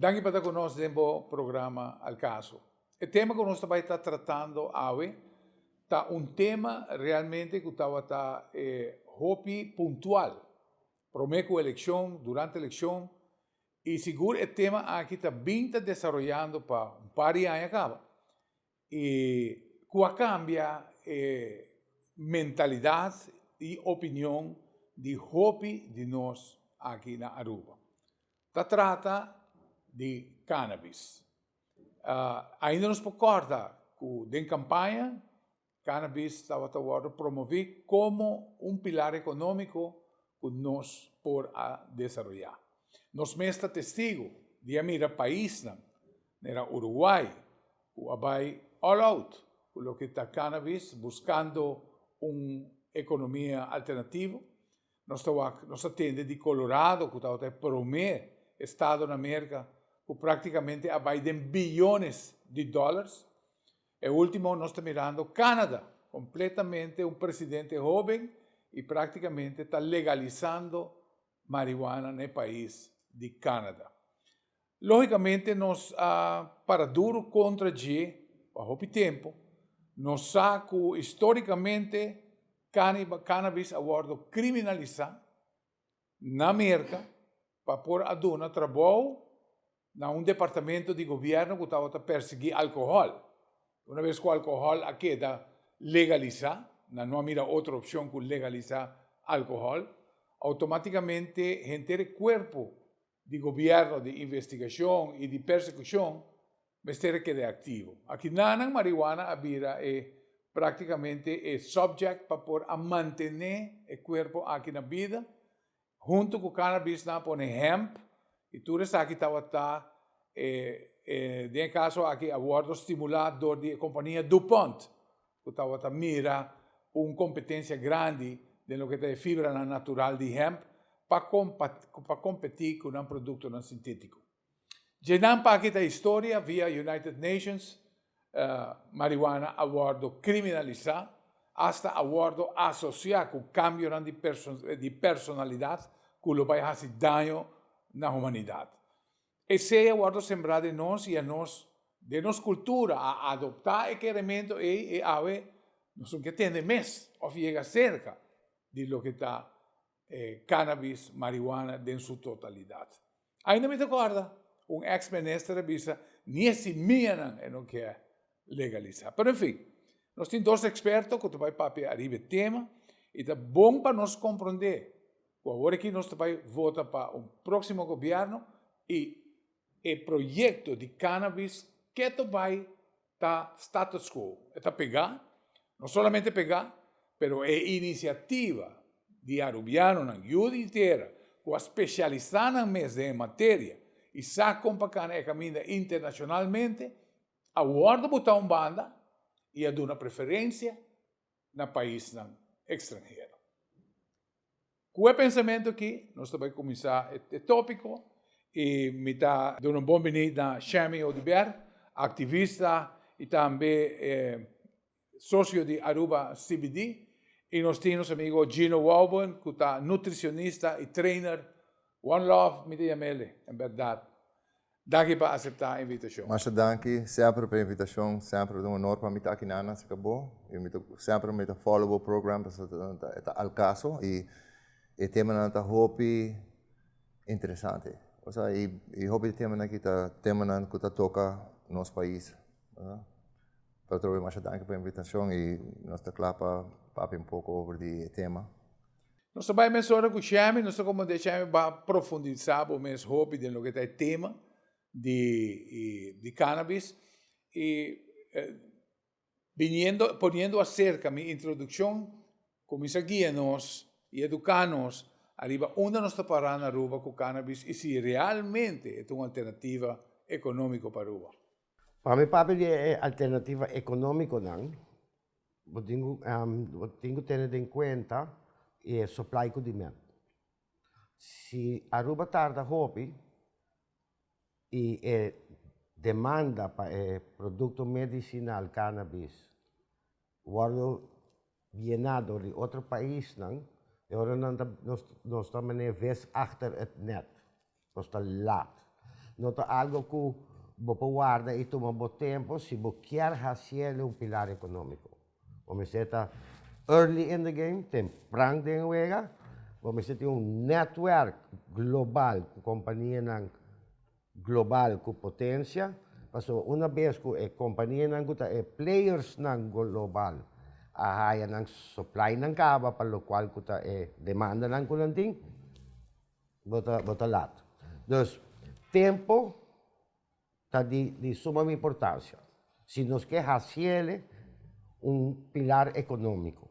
Danki pa ta ku nos den bo programa Al Caso. E tema ku nos ta bai ta tratando awe ta un tema realmente ku tabata hopi puntual prome ku elekshon, durante elekshon i sigur e tema aki ta bin ta desaroyando pa un par di aña kaba i ku a kambia e mentalidat i opinion di hopi di nos aki na Aruba. Ta trata di cannabis. Ainda nos por corda cu den campaña cannabis tabata wordo promovi como un pilar economico cu nos por a desaroya. Nos mes ta testigo di a mira paisnan manera Uruguay cu a bay all out cu loke ta cannabis buscando un economia alternativo. Nos ta wak, nos ta tende di Colorado ku tabata e promé estado na Merka ku práktikamente a bai den biyones di dòlars. E último nos ta mirando Canada, kompletamente un presidente hóben i práktikamente ta legalisando marihuana na e pais di Canada. Lógikamente nos a para duru kontra dje pa hopi tempu. Nos sa ku histórikamente cannabis a wòrdu kriminalisá na Merka pa por a duna trabou na un departamento di gobièrnu ku tabata persiguí alkohòl. Una bes ku alkohòl a keda legalisá, nan no a mira otro opshon ku legalisá alkohòl, outomátikamente henter e kuerpo di gobierno di investigacion y di persecucion mester a keda activo. Aki nanan marihuana a bira e practicamente e subject pa por a mantene e cuerpo aki na bida. Hunto cu cannabis nan a pone hemp y tur esaki tabata e den e caso aki a wordo stimula door di e compania DuPont cu tabata mira un competencia grandi den loke ta e fibranan natural di hemp pa pa competi cu nan productonan sintetico. Dje nan paki ta historia via United Nations marihuana a wordo criminalisa, hasta a wordo asocia cu cambionan di di personalidad cu lo bay haci daño na humanidad. Esey a wordo sembra den nos y a nos den nos cultura a adopta e keremento ey y awe nos no ke tende mes of yega cerca di loke ta e cannabis, marihuana den su totalidad. Ainda mi ta corda un ex minister a bisa ni e simianan e no ke legalisa. Pero en fin, nos tin dos experto cu ta bay papia ariba e tema y ta bon pa nos comprende Ku awor aki nos ta bai vota pa un próksimo gobièrnu i e proyekto di cannabis keto bai ta status quo. E ta pegá, no solamente pegá, pero e inisiativa di arubianonan yu di tera ku a spesialisá nan mes den e materia i sa kon pa kana e kaminda internashonalmente a wòrdu botá un banda i a duna preferensia na paisnan ekstranhero. Ku e pensamentu aki nos ta bai kuminsá e tópiko i mi ta duna un bon biní na Shemy Oduber, aktivista i tambe sosio di Aruba CBD i nos tin nos amigo Gino Wauben ku ta nutrisionista i trainer. One love mi ta yam'el en bèrdat. Danki pa aseptá e invitashon. Masha danki semper pa e invitashon. Semper ta un honor pa mi ta aki nan acerca bo. I mi ta semper mi ta follow bo program pasobra e ta al caso i e temanan ta hopi interesante. Osea i hopi di temanan aki ta temanan ku ta toka nos pais. Pero atrobe masha danki pa e invitashon i nos ta kla pa papia un poko over di e tema. Nos ta bai mesora ku Shemi, nos ta komprendé Shemi ba profundisá bo mes hopi den loke ta e tema di di cannabis i biniendo poniendo aserka mi introdukshon kuminsá guia nos i eduká nos ariba unda nos ta pará na Aruba ku cannabis i si realmente e ta un alternativa ekonómiko pa Aruba. Pa mi papia di e alternativa ekonómikonan Bo tin ku bo tin ku tene den kuenta e supply ku demand. Si Aruba tarda hopi i e demanda pa e produkto medisinal cannabis wòrdu yená dor di otro paisnan, e ora nan ta nos nos ta manera vis achter het net. Nos ta laat. No ta algo cu bo por warda y tuma bo tempo si bo kier haciele un pilar economico. Bo mester ta early in the game, tempran den e wega. Bo mester tin un netwerk global cu companianan global cu potencia, pasobra una bes cu e companianan cu ta e playersnan global a haya nan supplynan caba pa locual cu ta e demandanan cu nan tin, bo ta bo ta lat. Dus tempo ta di di suma importancia si nos ke haciele un pilar economico.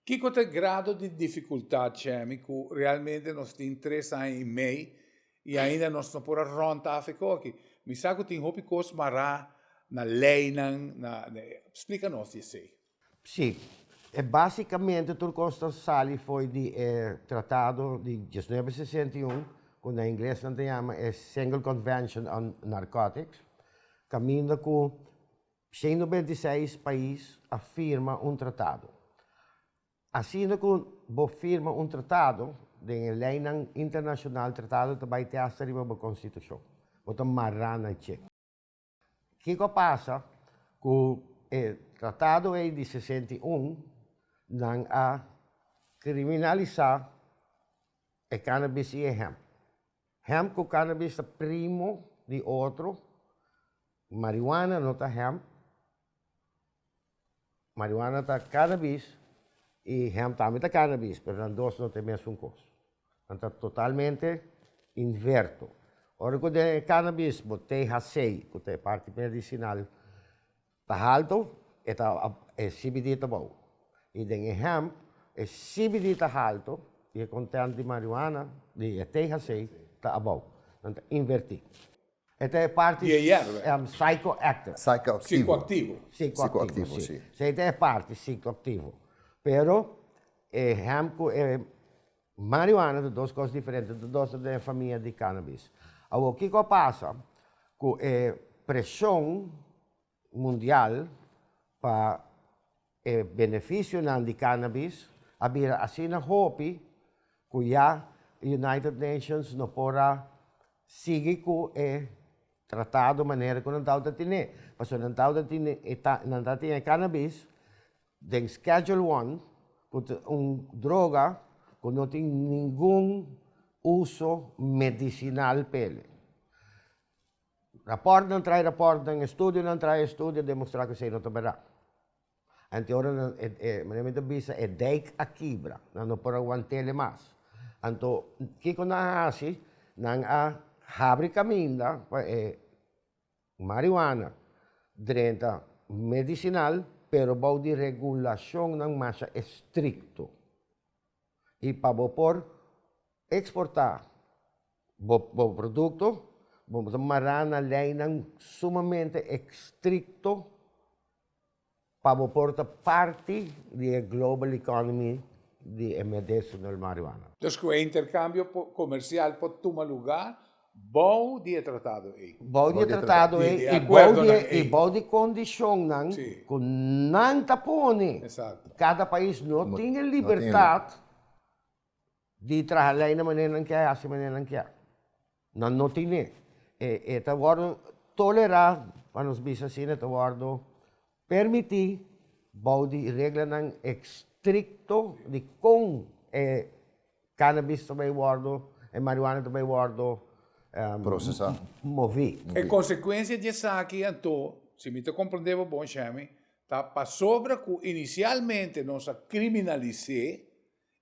Kiko ta e grado di difikultat, Chemi, ku realmente nos tin tres aña i mei i ainda nos no por a rònt af e koki? Mi sa ku tin hopi kos mará na leinan, na, splika nos di esei. Sí. E básikamente tur kos ta sali fo'i di e tratado di diesnuebe sesenta i un, ku na ingles nan ta yama e Single Convention on Narcotics, kaminda ku 196 pais a firma un tratado. Asina ku bo firma un tratado, den e leinan internashonal tratado ta bai te asta riba bo konstitushon. Bo ta mará na dje. Kiko a pasa ku e tratado ei di 61 nan a kriminalisá e cannabis i e hemp. Hemp ku cannabis ta primo di otro. Marihuana no ta hemp. Marihuana ta cannabis y hemp tambe ta cannabis, pero nan dos no ta e mesun cos. Nan ta totalmente inverto. Ora cu den e cannabis bo THC, cu ta e parti medicinal, ta halto, e ta e CBD ta bou. Y den e hemp e CBD ta halto y e content di marihuana, di e THC, ta abou. Nan ta inverti. E ta e parti Di e yerba. psychoactive. Psychoactivo. Psicoactivo. Psicoactivo, si. Si, ta e parti psicoactivo. Pero e hemp cu e marihuana ta dos cos diferente, ta dos ta den e famia di cannabis. Awor, kico a pasa? Cu e presion mundial pa e beneficionan di cannabis a bira asina hopi cu ya United Nations no por a sigui cu e tratado manera cu nan tawata tine. Pasobra nan tawata tine e nan tawata tin e cannabis den Schedule One cu ta un droga cu no tin ningun uso medicinal p'ele. Rapòrtnan trae rapòrtnan, estudionan trae estudio demostrá ku esei no ta bèrdat. Anto ora nan e e manera mi ta bisa e dijk a kibra, nan no por a want'el mas. Anto kiko nan a hasi? Nan a habri kaminda pa e marihuana drenta medisinal pero bou di regulashonnan masha estrikto. I pa bo por eksportá bo bo produkto, bo ta mará na leinan sumamente estrikto pa bo por ta parti di e global economy di e medicinal marihuana. Dus ku e interkambio komersial por tuma lugá Bou di e tratado ei. Bou di e tratado ei i bou di e i bou di kondishonnan ku nan ta pone. Kada pais no tin e libertat di traha lei na manera nan kier, hasi manera nan kier. Nan no tine. E e ta wòrdu tolerá, pa nos bisa asina, e ta wòrdu permití bou di reglanan estrikto di kon e Cannabis ta bay wordo, e marihuana ta bay wordo Procesa. movi. E consecuencia di esaki anto, si mi ta comprende bo bon Shemy, ta pasobra cu inicialmente nos a criminalis'é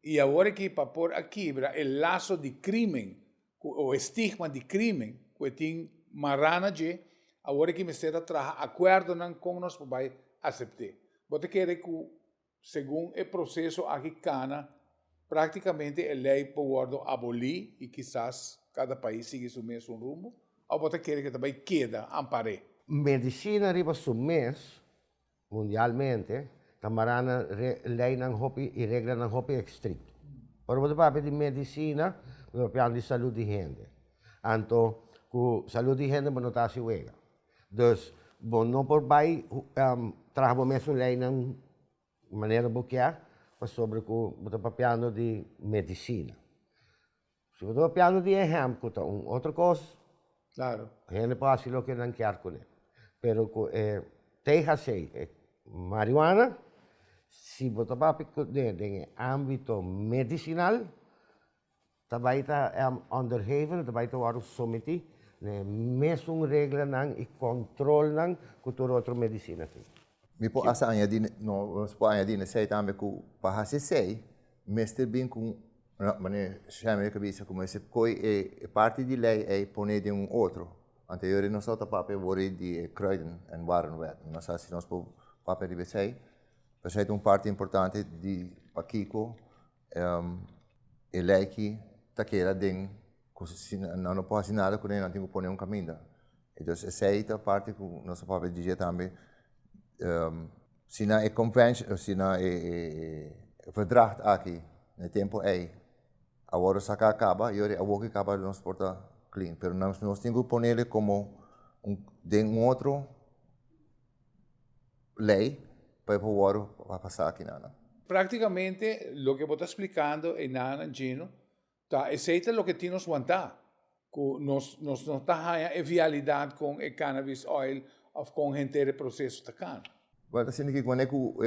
y awor aki pa por a kibra e laso di crimen cu o e stigma di crimen cu e tin mará na dje, awor aki mester a traha acuerdonan con nos por bay acept'é. Bo ta kere cu Segun e proseso aki kana, praktikamente e lei por wòrdu abolí i kisas kada pais sigui su mesun rumbo, òf bo ta kere ku ta bai keda ampar'é? Medisina riba su mes, mundialmente, ta mará na leinan hopi i reglanan hopi estrikto. Ora bo ta papia di medisina, bo ta papiando di salud di hende. Anto, ku salud di hende bo no ta hasi wega. Dus bo no por bai traha bo mesun leinan manera bo kier pasobra ku bo ta papiando di medisina. Si bo ta papiando di e hemp ku ta un otro kos. Claro. Hende por haci loke nan kier cune. Pero cu e THC, e marihuana, si bo ta papia cune den e ambito medicinal, ta bay ta onderhevig, ta bay ta wordo someti na e mesun reglanan y controlnan cu tur otro medicina tin. Mi por hasta añadi, no, nos por añadi na esey tambe cu pa haci esey mester bin cu No, manera Samuel a bisa ku mester koi e parti di lei ei pone den un otro. Anterior nos tabata papia wori di e Kruiden en Warenwet. Mi no sa si nos por papia riba esei, pero esei ta un parti importante di pakiko e lei aki ta keda den ku si nan no por hasi nada kuné nan tin ku pone un kaminda. Entonces esei ta parti ku nos a papia di dje tambe. Si na e convention, si na e verdrag aki, na e tempo ei, a wòrdu saká kaba, i ora awor ki kaba nos por ta clean. Pero nos nos tin ku ponele komo un den un otro lei pa e por wòrdu pasá akinan. Práktikamente loke bo ta splikando einan, Gino, Ta esei ta loke tin nos wantá, ku nos nos no ta haña e vialidat kon e cannabis oil òf kon henter e proseso ta kana. Wèl ta sinti ki kuné ku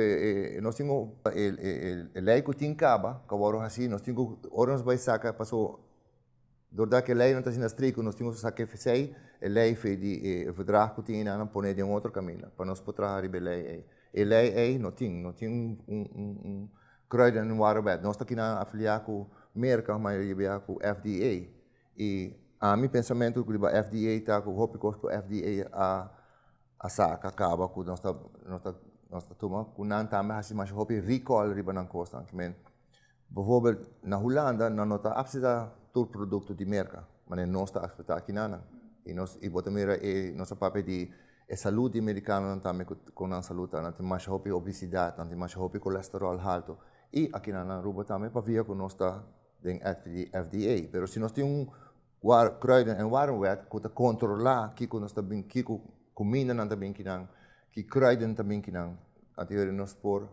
nos tin ku e lei ku tin kaba ku a wòrdu hasí nos tin ku ora nos bai saka paso dordat ku e lei no ta asina strikto nos tin ku saka esei e lei fe di e verdrag ku tin einan pone den otro kaminda pa nos por traha riba e lei ei. E lei ei no tin no tin un un Kruiden en Warenwet. Nos ta kinan afiliá ku Merka, mayoria bia ku FDA. I ami pensamentu riba FDA ta ku hopi kos ku FDA a a saka kaba ku nos ta nos ta nos ta tuma ku nan tambe hasi masha hopi recall riba nan kosnan. Ke men bijvoorbeeld na Hulanda nan no ta akseptá tur produkto di Merka, manera nos ta akseptá akinanan. I nos i bo ta mira e nos a papia di E salud di e merikanonan tambe ku kon nan salud ta, nan tin masha hopi obesidat, nan tin masha hopi kolesterol haltu i aki nan na Aruba tambe pabia ku nos ta den FDA. Pero si nos tin un kruiden en warenwet ku ta kontrolá kiko nos ta bin, kiko kuminda nan ta bin kinan, ki kruiden ta bin kinan, anto yori nos por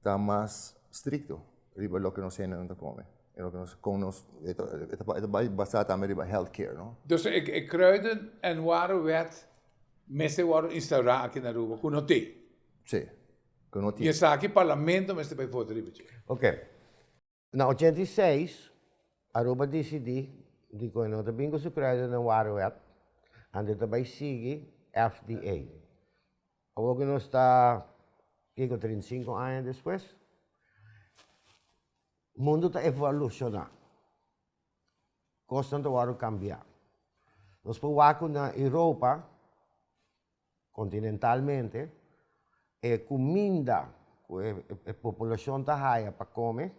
ta mas strikto riba loke nos hendenan ta kome i loke nos kon nos e ta e ta bai basá tambe riba health care no. Dus e kruiden en warenwet mester wòrdu instaurá aki na Aruba ku no tin. Sí, ku no tin. I esaki parlamento mester bai vota riba dje. Ok. Na 86 Aruba disidí di ku e no ta bin ku su kruiden en warenwet, anto e ta bai sigui FDA. Awor ku nos ta kiko 35 aña despues, mundu ta evolushoná, kosnan ta wòrdu kambiá. Nos por wak ku na Europa, kontinentalmente, e kuminda ku e populashon ta haya pa kome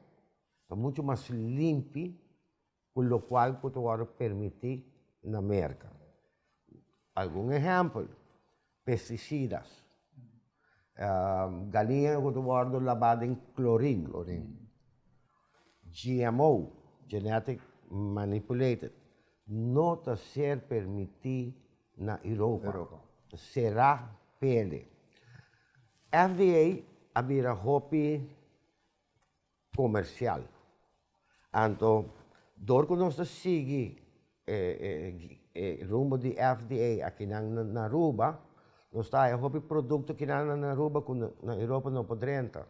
ta muchu mas limpi ku lokual ku ta wòrdu permití na Merka. Algun ehèmpel, pestisidas, galiña ku ta wòrdu labá den klorin, GMO, genetic manipulated, no ta ser permití na Europa. Será p'e. FDA a bira hopi komersial. Anto dor ku nos ta sigui e rumbo di FDA akinan na Aruba, nos ta haya hopi produkto akinan na Aruba ku na Europa no por drenta.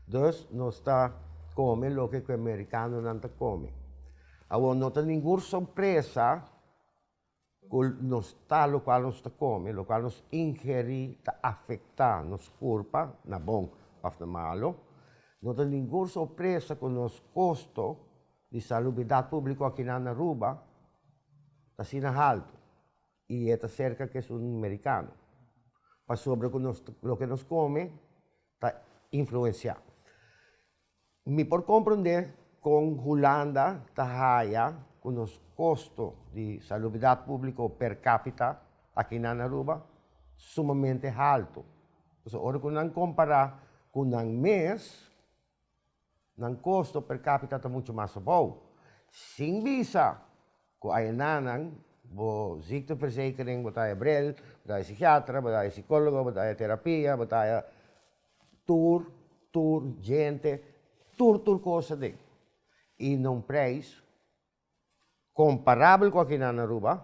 Dus nos ta kome loke ku e merikanonan ta kome. Awor no ta ningun sorpresa Ku nos ta lokual nos ta kome, lokual nos ingerí ta afektá nos kurpa na bon òf na malu. No ta ningun sorpresa ku nos kosto di salubridat públiko akinan na Aruba ta asina haltu i e ta serka ku esun merikano. Pasobra ku nos loke nos kome ta influensiá. Mi por comprende con Hulanda ta haya cu nos costo di salubridad publico per capita aki na Aruba sumamente halto. Pasobra ora cu nan compara cu nan mes, nan costo per capita ta mucho mas abou. Sin bisa cu ayenanan bo ziekteverzekering, bo ta haya bril, bo ta haya psikiatra, bo ta haya psicologo, bo ta haya terapia, bo ta haya Tur, tur djente, tur tur kos aden. I na un prijs komparabel ku akinan na Aruba.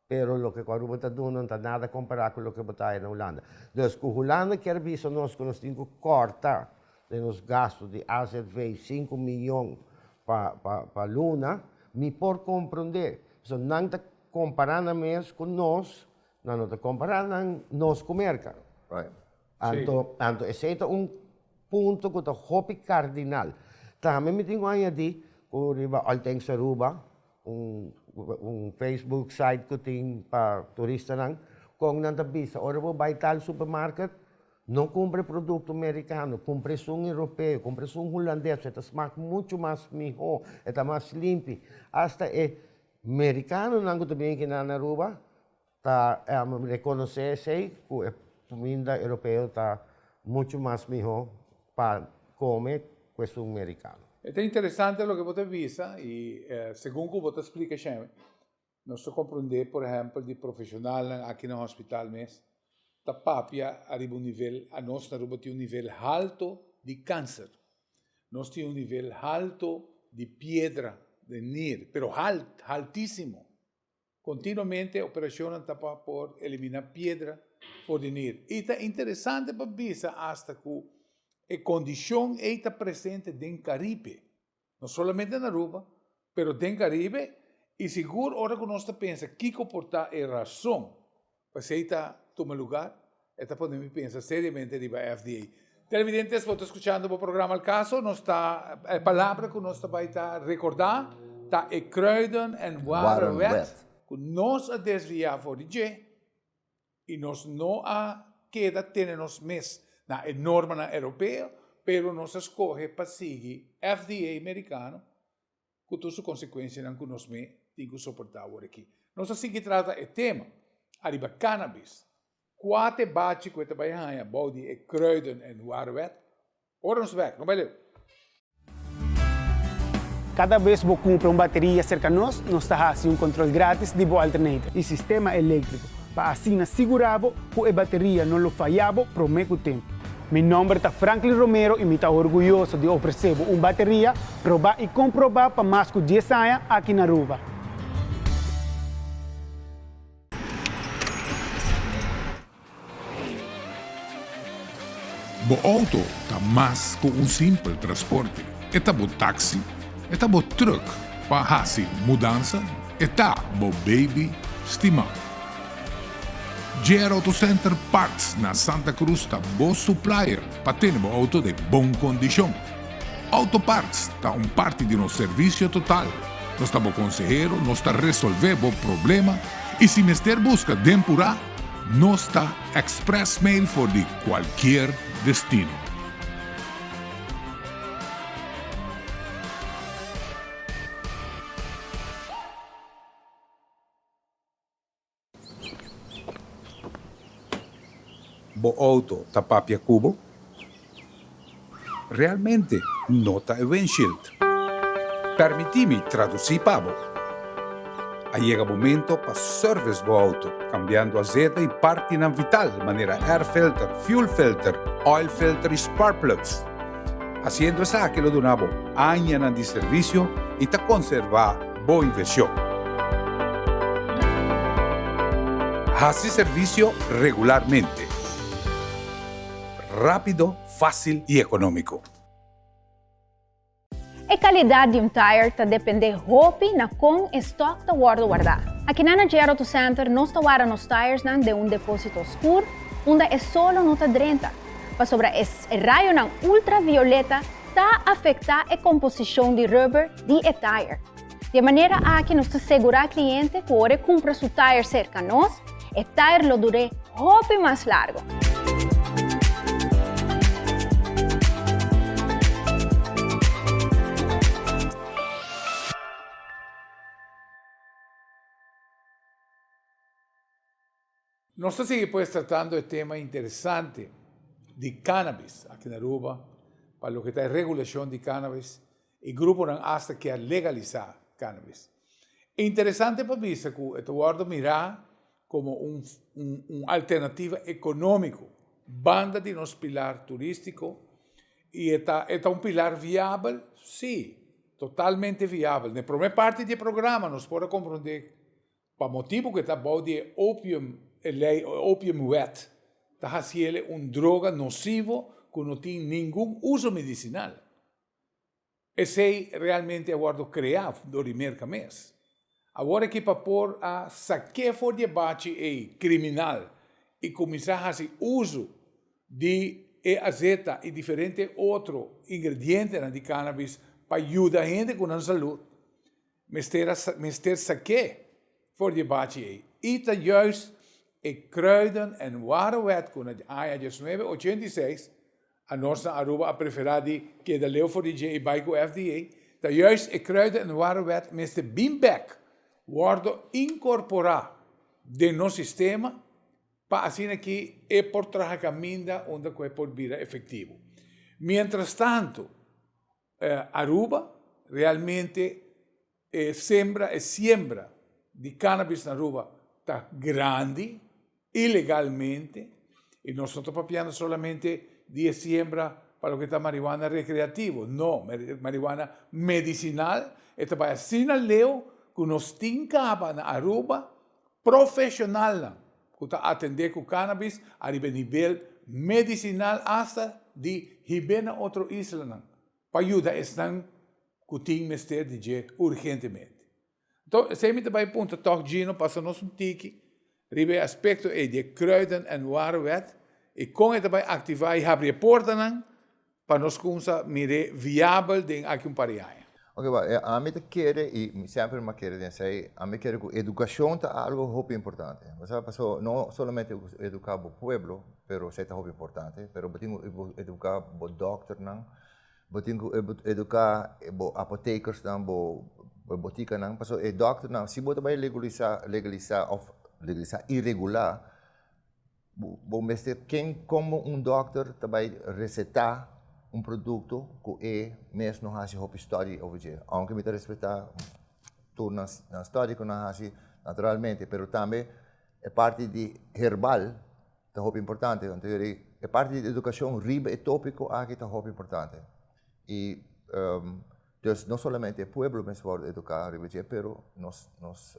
Pero loke ku Aruba ta duna no ta nada kompará ku loke bo ta haya na Hulanda. Dus ku Hulanda kier bisa nos ku nos tin ku kòrta den nos gastu di azv sinku miyon pa pa luna, mi por komprondé. Pasobra nan ta kompará nan mes ku nos, nan no ta kompará nan nos ku Merka. Anto anto esei ta un punto ku ta hopi kardinal. Tambe mi tin ku añadí ku riba All Things Aruba Un un Facebook site ku tin pa turistanan kon nan ta bisa ora bo bai tal supermarket no kumpra e produkto merikano kumpra esun europeo kumpra esun hulandes e ta smak muchu mas miho e ta mas limpi asta e merikanonan ku ta bini kinan na Aruba ta rekonosé esei ku e kuminda europeo ta muchu mas mihó pa kome ku esun merikano. E ta interesante loke bo ta bisa i segun ku bo ta splika sheme, nos ta komprondé por ehèmpel di profeshonalnan aki na hospital mes ta papia ariba un nivel, anos na Aruba tin un nivel halto di kanser, nos tin un nivel halto di piedra den nir, pero halt, haltísimo. Continuamente operacionnan ta pa por elimina piedra for di nir. Y ta interesante pa bisa hasta cu e condicion ey ta presente den Caribe. No solamente na Aruba, pero den Caribe y sigur ora cu nos ta pensa kico por ta e razon P'esei ta tuma lugar, e ta pone mi pensa seriamente riba FDA. Televidentes, bo ta skuchando bo programa Al Caso. Nos ta, e palabra ku nos ta bai ta rekordá ta e Kruiden en Warenwet, ku nos a desviá for di dje i nos no a keda tene nos mes na e normanan europeo, pero nos a skohe pa sigui FDA merikano ku tur su konsekuensianan ku nos me tin ku soportá awor aki. Nos a sigui trata e tema ariba cannabis. Kua ta e bachi ku e ta bai haña bou di e kruiden en waarwet? Ora nos bek, no bai leu. Kada bes bo kumpra un bateria serka nos, nos ta hasi un kontrol gratis di bo alternator i sistema eléktriko pa asina sigurá bo ku e bateria no lo fayá bo promé ku tempu. Mi nomber ta Franklin Romero y mi ta orguyoso di ofrece bo un bateria proba y comproba pa mas cu dies aña aki na Aruba. Bo auto ta mas cu un simpel transporte. E ta bo taxi, e ta bo truck pa haci mudansa, e ta bo baby stima. JR Auto Center Parts na Santa Cruz ta bo supplier pa tene bo auto den bon kondishon. Auto Parts ta un parti di nos servisio total. Nos ta bo konsehero, nos ta resolve bo problema i si mester buska den purá, nos ta express mail for di kualkier destino. Bo auto ta papia ku bo? Realmente no ta e windshield. Permití mi tradusí pa bo. A yega momento pa service bo auto, cambiando azeta y partinan vital manera air filter, fuel filter, oil filter y spark plugs. Haciendo esaki lo duna bo añanan di servicio y ta conserva bo inversion. Haci servicio regularmente. Rapido, facil y economico. E calidad di un tire ta depende hopi na con e stock ta wordo warda. Akinan na JR Auto Center nos ta warda nos tiresnan den un deposito scur unda e solo no ta drenta, pasobra e rayonan ultravioleta ta afecta e composicion di rubber di e tire. Di e manera aki nos ta segura cliente cu ora e cumpra su tire cerca nos, e tire lo dur'é hopi mas largo. Nos ta sigui pues tratando e tema interesante di cannabis aki na Aruba, pa loke ta e regulacion di cannabis y gruponan hasta kier legalisa cannabis. Interesante pa bisa cu e ta wordo mira como un un alternativa economico banda di nos pilar turistico y e ta e ta un pilar viabel? Si, totalmente viabel. Na e prome parti di e programa nos por a comprende. Pa motibu ku e ta bou di e opium, e lei opiumwet ta hasiele un droga nosivo ku no tin ningun uso medisinal. Esei realmente a wòrdu kreá dor di Merka mes. Awor aki pa por a sak'é for di e bachi ei kriminal i kuminsá hasi uso di e azeta i diferente otro ingredientenan di cannabis pa yuda hende ku nan salud, mester a mester sak'é for di e bachi ei. I ta juist e Kruiden en Warenwet ku na aña diesnuebe ochenta i seis A nos na Aruba a prefera di keda leu for di dje i bai ku FDA, ta juist e Kruiden en Warenwet mester bin bek wordo inkorporá den nos sistema pa asina ki e por traha kaminda unda ku e por bira efektivo. Mientrastanto Aruba realmente e sembra e siembra di cannabis na Aruba ta grandi ilegalmente y nos no ta papiando solamente di e siembra pa loke ta marihuana recreativo, no, marihuana medicinal e ta bay asina leu cu nos tin caba na Aruba profesionalnan cu ta atende cu cannabis ariba e nivel medicinal hasta di hibe na otro islanan pa yuda esnan cu tin mester di dje urgentemente. Anto, esey mi ta bay puntra tog Gino pasa nos un tiki riba e aspecto ey di e Kruiden en Warenwet y con e ta bay activa y habri e portanan pa nos cunsa mir'e viabel den aki un par di aña. Ok, well, ami ta kere y mi semper mi a kere den esey, ami kere cu educacion ta algo hopi importante. Bo sa paso no solamente educa bo pueblo, pero esey ta hopi importante, pero bo tin cu educa bo dokternan, Bo tin ku eduká bo apotekersnan, bo botikanan, pasobra e dòkternan, si bo ta bai legalisá, legalisá òf legalisá i regulá, bo mester ken komo un dòkter ta bai resetá un produkto ku e mes no hasi hopi study over dje. Ounke mi ta respetá tur nan study ku nan hasi naturalmente, pero tambe e parti di herbal ta hopi importante. Anto yori e parti di educacion riba e topico aki ta hopi importante. Y dus no solamente e pueblo mester wordo educa riba dje, pero nos, nos.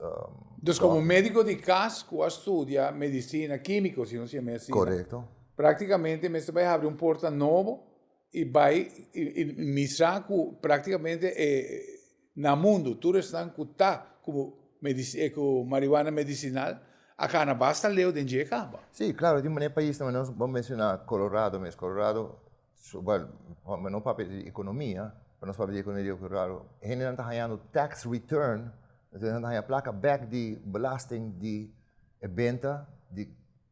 Dus como medico di cas cu a studia medicina, quimico si nos yama asina. Correcto. Practicamente mester bay habri un porta nobo y bay y misa cu practicamente e na mundo tur esnan cu ta cu cu marihuana medicinal a cana basta leu den dje caba. Sí, claro, di manera paisnan nos bo menciona Colorado mes, Colorado well, no papia di economia, pero nos papia di economia di Colorado, hendenan ta hañando tax return, nan ta haña placa bek di belasting di e benta di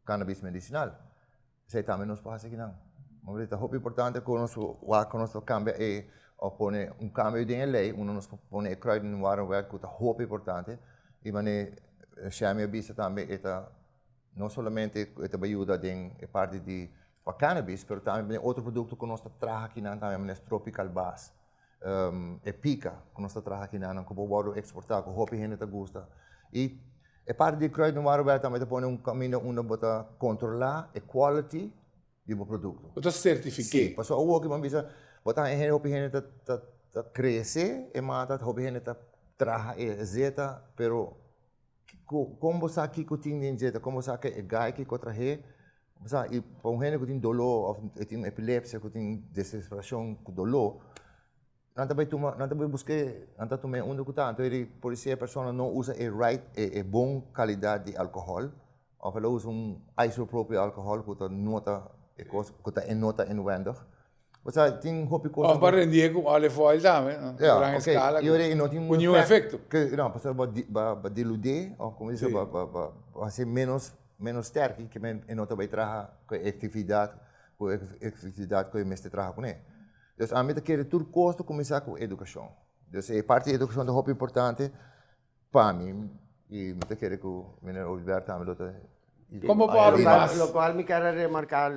cannabis medicinal. Esei tambe nos por hasi akinan. Bo ta hopi importante ku nos wak ku nos ta kambia e òf pone un kambio den e lei unda nos por pone e kruidenwarenwet ku ta hopi importante i manera Shami a bisa tambe e ta no solamente e ta bai yuda den e parti di pa cannabis pero tambe den otro produkto ku nos ta traha akinan tambe manera tropical bas e pika ku nos ta traha akinan ku por wòrdu eksportá ku hopi hende ta gusta i E parti di kruidenwarenwet tambe ta pone un kaminda unda bo ta kontrolá e quality di bo produkto. Bo ta sertifiké. Sí, pasobra awor ki bo a bisa, bo ta haña hende, hopi hende ta ta ta krese e mata, hopi hende ta traha e zeta, pero kiko, kon bo sa kiko tin den zeta, kon bo sa ke e gai kiko a trah'é, bo sa, i pa un hende ku tin doló òf e tin epilepsia, ku tin desesperashon ku doló, Nan ta bai tuma, nan ta bai busk'é, nan ta tum'é unda ku ta. Anto e polisía e persona no usa e right, e e bon kalidat di alkohòl, òf el a usa un isopropyl alkohòl ku ta nota e kos, ku ta e nota inwendig. O sea, tin hopi kos. Òf pa rendié ku olive oil tambe, na gran eskala, ku niun efekto. No, pasobra bo bo dilud'é, òf komo dice, bo bo bo hasié ménos ménos sterki, ke men e no ta bai traha ku e aktividat, ku e efektividat ku e mester traha kuné. Dus ami ta kere tur kos ta kuminsá ku edukashon. Dus e parti di edukashon ta hopi importante pa mi i mi ta kere ku meneer Oduber tambe lo ta. Komo por habri mas? Lokual mi kier a remarká,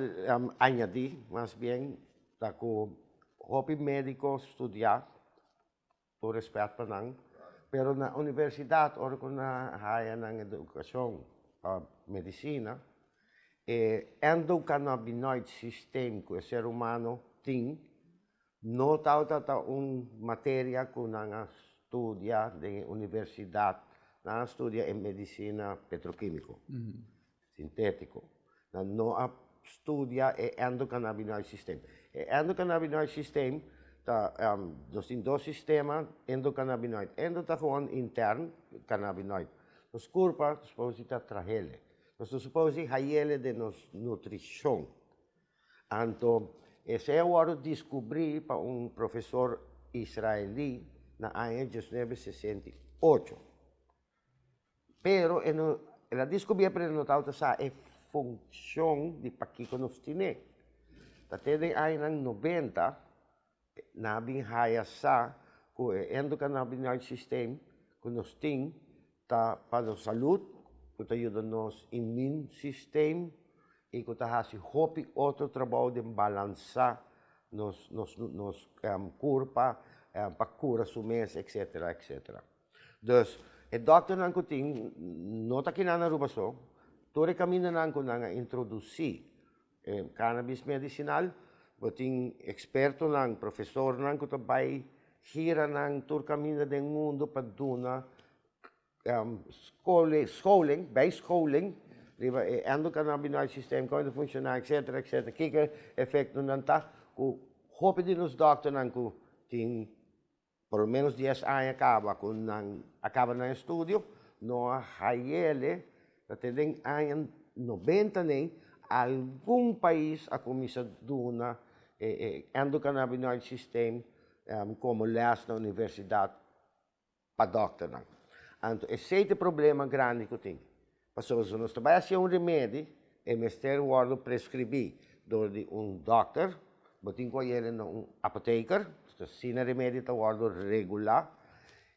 añadí mas bien, ta ku hopi médiko studiá Tur respet pa nan, pero na universidad ora cu nan a haya nan educacion pa medicina, e endocannabinoid system cu e ser humano tin no tabata ta un materia cu nan a studia den e universidad. Nan a studia e medicina petroquimico, sintetico. Nan no a studia e endocannabinoid system. E endocannabinoid system ta, nos tin dos sistema endocannabinoid. Endo ta gewoon intern cannabinoid. Nos curpa ta supos di ta trahele. Nos ta supos di hayele den nos nutricion. Anto esei a wòrdu diskubrí pa un profesor israelí na aña diesnuebe sesenta i ocho. Pero e no, el a diskubrí pero e no tabata sa e funshon di pakiko nos tin'é. Ta te den añanan nobenta nan a bin haya sa ku e endocannabinoid system ku nos tin ta pa nos salud, ku ta yuda nos immune system i ku ta hasi hopi otro trabou den balansa nos nos nos kurpa pa kura su mes etcetera etcetera. Dus e dòkternan ku tin no ta kinan na Aruba so, tur e kamindanan ku nan a introdusí E cannabis medicinal, bo tin expertonan, profesornan cu ta bay giranan tur caminda den mundo pa duna scholing, bijscholing riba e endocannabinoid system, con e ta funciona, etcetera, etcetera, kico efectonan ta cu hopi di nos dokternan cu tin Por lo menos dies aña caba cu nan a caba nan estudio, no a hayele, ta te den aña nobenta ney, algun pais a cuminsa duna e endocannabinoid system como les na universidad pa dokternan. Anto esey ta e problema grandi cu tin. Pasobra si nos ta bai hacia un remedi, e mester wordo prescribi door di un dokter, bo tin cu ayele na un apotheker, pasobra asina remedi ta wordo regula,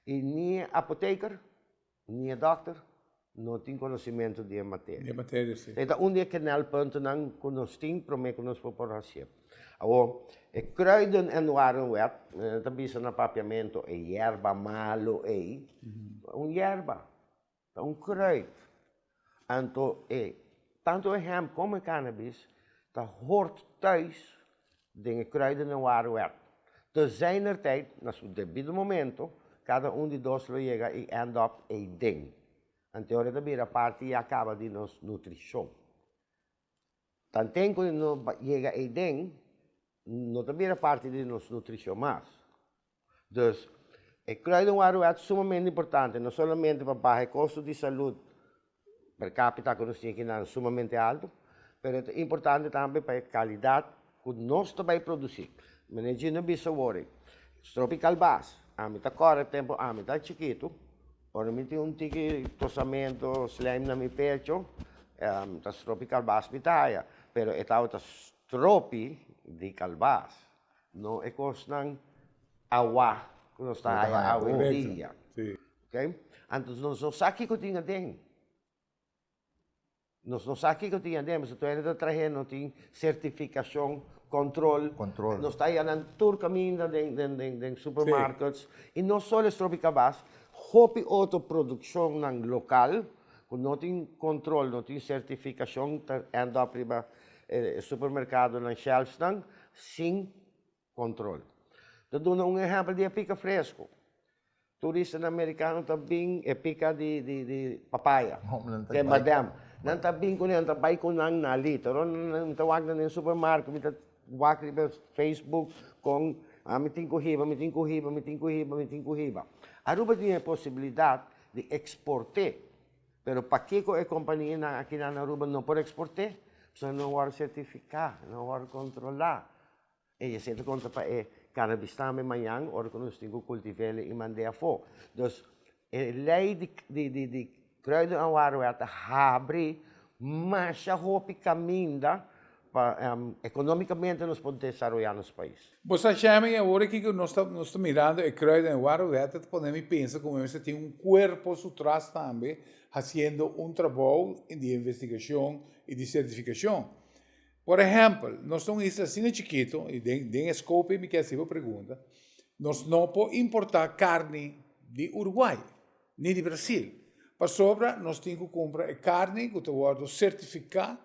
y ni e apotheker ni e dokter no tin conocimento di e materia. Di e materia, si. E ta un di e knelpuntennan cu nos tin prome cu nos por por hacié. Awor, e kruiden en warenwet, men ta bisa na papiamento e yerba malo ey, un yerba. Ta un kruid. Anto e tanto e hemp como e cannabis ta hoort thuis den e kruiden en warenwet. Te zijner tijd, na su debido momento, cada un di dos lo yega y end up eyden. Anto ora ta bira parti ya caba di nos nutricion. Tanten cu no yega eyden, no ta bira parti di nos nutricion mas. Dus, e kruidenwarenwet sumamente importante, no solamente pa baha e kosto di salud per capita ku nos tin akinan sumamente alto, pero e ta importante tambe pa e kalidat ku nos ta bai produsí. Meneer Gino a bisa awor, stropi kalbas, ami ta kòrda tempu ami ta chikitu, ora mi tin un tiki tosamento, slijm na mi pecho, ta stropi kalbas mi ta haya, pero e tabata stropi di kalbas. No e kosnan awa ku nos ta haya awendia. Okay? Anto nos no sa kiko tin aden. Nos no sa kiko tin aden, pasobra tur hende ta trahe no tin sertifikashon, kontrol. Kontrol. Nos ta haya nan tur kaminda den den den den supermarkets. I no solo e stropi kabas, hopi otro produkshonnan lokal ku no tin kontrol, no tin sertifikashon ta end up riba e supermerkadonan shelfsnan sin kontrol. Ta duna un ehèmpel di e pika fresku. Turistanan merikano ta bin e pika di di di papaya, den madam. Nan ta bin kuné, nan ta bai ku nan na liter. Ora mi ta wak nan den supermarket, mi ta wak riba Facebook kon mi tin ku hiba, mi tin ku hiba, mi tin ku hiba, mi tin ku hiba. Aruba tin e posibilidat di eksport'é. Pero pakiko e kompanianan akinan na Aruba no por eksport'é? Pasobra nan no wòrdu sertifiká, nan no wòrdu kontrolá. E esei ta konta pa e cannabis tambe mañan ora ku nos tin ku kultiv'é i mand'é afó. Dus e lei di di di di Kruiden en Warenwet ta habri masha hopi kaminda pa ekonómikamente nos por desaroyá nos pais. Bo sa Shemy, awor aki ku nos ta nos ta mirando e Kruiden en Warenwet ta pone mi pensa ku mi mester tin un kuerpo su tras tambe hasiendo un trabou di investigashon i di sertifikashon. Por ehèmpel, nos ta un isla asina chikitu, i den den e scope ei mi ke hasi bo pregunta, nos no por importá karni di Uruguay ni di Brasil, pasobra nos tin ku kumpra e karni ku ta wòrdu sertifiká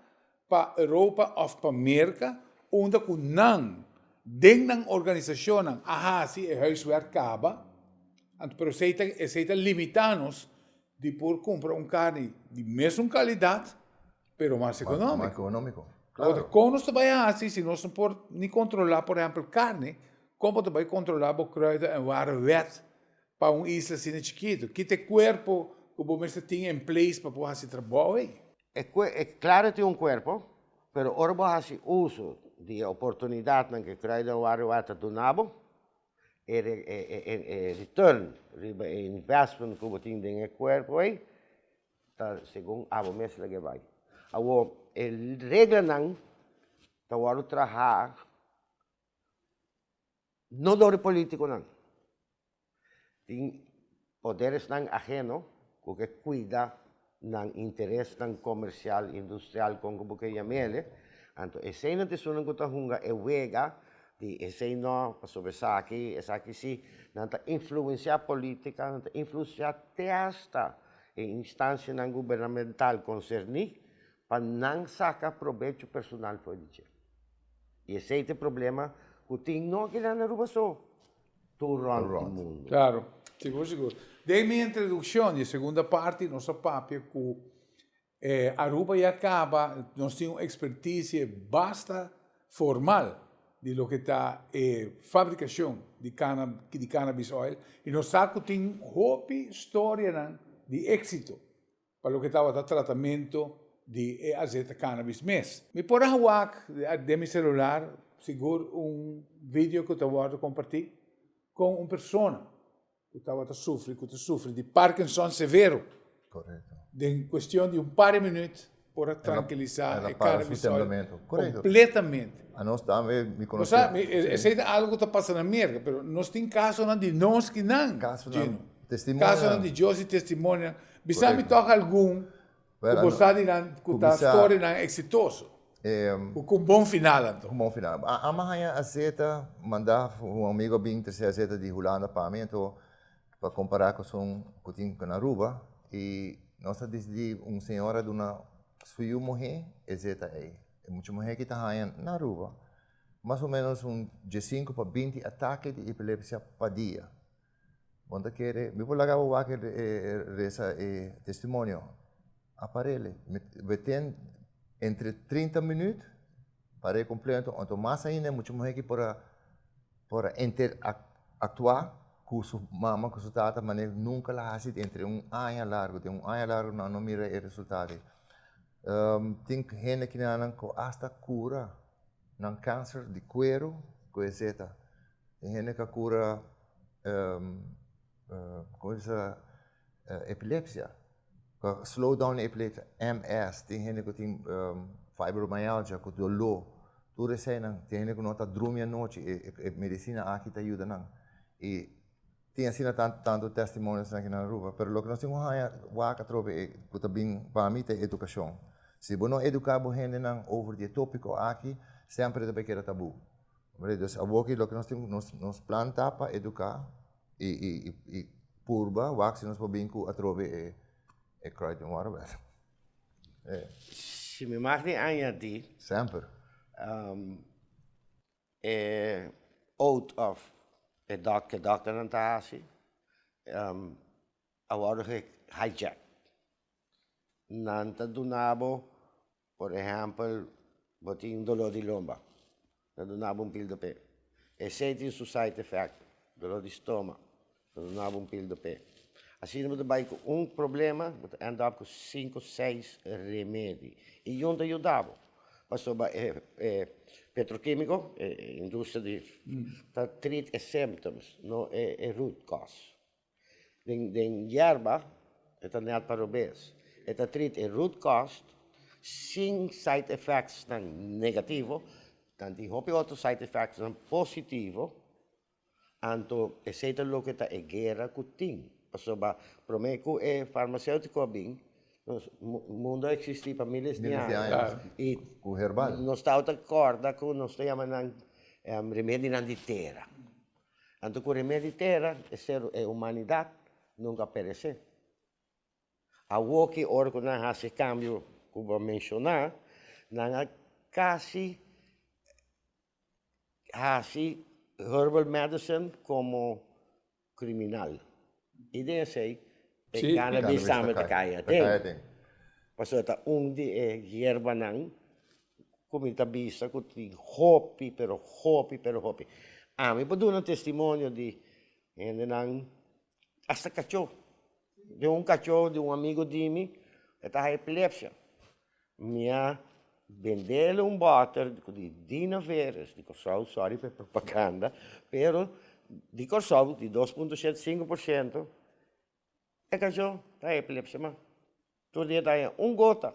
pa Europa òf pa Merka, unda ku nan den nan organisashonnan a hasi e huiswerk kaba, anto pero esei ta esei ta limitá nos. di por kumpra un karni di mesun kalidat, pero mas ekonómiko. Mas ekonómiko, klaro. Kon nos ta bai hasi si nos no por ni kontrolá, por ehèmpel, karni, kon bo ta bai kontrolá bo kruiden en ware wet pa un isla asina chikitu? Ki ta e kuerpo ku bo mester tin en place pa por hasi trabou ei? E klaro tin un kuerpo, pero ora bo hasi uso di e oportunidatnan ku e kruiden en ware wet ta duna bo, e return riba e investment ku bo tin den e kuerpo ei ta segun abo mes lege bai. Awor e reglanan ta wòrdu traha no dor e politikonan. Tin poderesnan aheno ku ke kuida nan interesnan komersial, industrial, kon ku bo ke yam'ele. Anto eseinan ta esunnan ku ta hunga e wega di esei no, pasobra esaki, esaki si. Nan ta influensiá polítika, nan ta influensiá te asta e instansianan gubernamental konserní pa nan saka probecho personal for di dje. I esei ta e problema ku tin no aki nan na Aruba so. Tur rond di mundu. Claro, sigur sigur. Den mi introduccion di e segunda parti nos a papia cu Aruba ya caba, nos tin un experticia basta formal di loke ta e fabricacion di di cannabis oil y nos sa cu tin hopi storianan di exito pa loke tabata tratamento di e azeta cannabis mes. Mi por a wak den mi celular sigur un video cu ta wordo comparti con un persona cu tabata sufri, cu ta sufri di Parkinson severo. Den cuestion di un par di minuut por a trankilisa e cannabis oil completamente. Anos tambe mi conoce. Bo sa, esey ta algo cu ta pasa na Merca, pero nos tin casonan di nos kinan, Gino. Casonan di Dios y testimonionan. Bisa mi tòg algun ku bo sa di nan ku ta storianan eksitoso, ku un bon final anto. Ku un bon final. Amo a haña azeta mandá un amigo a bin trese azeta di Hulanda pa mi, anto pa kompará ku esun ku tin na Aruba i nos a disidí un señora duna su yu muhé e zeta ei. E mucha muhé ki ta haña na Aruba mas o ménos un diesinku pa binti atake di epilepsia pa dia. Bo ta kere, mi por laga bo wak e resa e testimonio. Aparele. Mi ten entre 30 minuut par'e completo, anto mas ainda mucha muher ki por a por a interactua cu su mama cu su tata manera nunca la haci entre un aña largo, den un aña largo nan no mira e resultado. Tin hende kinanan cu hasta cura nan cancer di cuero cu e zeta. Tin hende ka kura komo bisa epilepsia, ka slow down epilepsia, MS, tin hende ku tin fibromyalgia ku doló, tur eseinan, tin hende ku no ta drumi anochi, e medisina aki ta yuda nan. I tin asina tantu testimonios aki na Aruba, pero loke nos tin ku haña wak atrobe ku ta bin pa mi ta e edukashon. Si bo no eduká bo hendenan over di e topiko aki, semper e ta bai keda tabú. Dus awoki loke nos tin nos nos plan ta pa eduká i i i purba wak si nos por bin ku atrobe e e kruid den waterwet. Si mi mag di añadí. Semper. E oath of e dòk ke dòkternan ta hasi a wòrdu hijack. Nan ta duna bo Por ehèmpel, bo tin doló di lomba, ta duna bo un pildo p'e. Esei tin su side effect, doló di stoma, ta duna bo un pildo p'e. Asina bo ta bai ku un problema, bo ta end up ku sinku, seis remedi. I yun ta yuda bo, pasobra e e petrokimiko, e industria di ta treat e symptoms, no e root cause. Den den yerba e ta net pa robes. E ta treat e root cause sin side effects nan negativo, nan tin hopi otro side effects nan positivo, anto esey ta loke ta e guera cu tin. Pasobra prome cu e farmaceutico a bin, nos mundo a existi pa miles di aña y nos tabata corda cu nos ta yama nan remedinan di tera. Anto ku remedi tera e ser e humanidat nunka a peresé. Awoki ora ku nan hasi e kambio ku bo a menshoná, nan a kasi hasi herbal medicine komo kriminal. I den esei. E cannabis tambe ta kai aden. Pasobra ta un di e yerbanan ku mi ta bisa ku tin hopi, pero hopi, pero hopi. Ami por duna testimonio di hendenan, hasta kachó. Di un kachó di un amigo di mi, e ta haña epilepsia. Mi a bendele un bòter di Dina Veres di Kòrsou, sòri pa e propaganda, pero di Kòrsou di dos punto shete sinku por shento, e kachó ta haña epilepsia mas. Tur dia ta haña un gota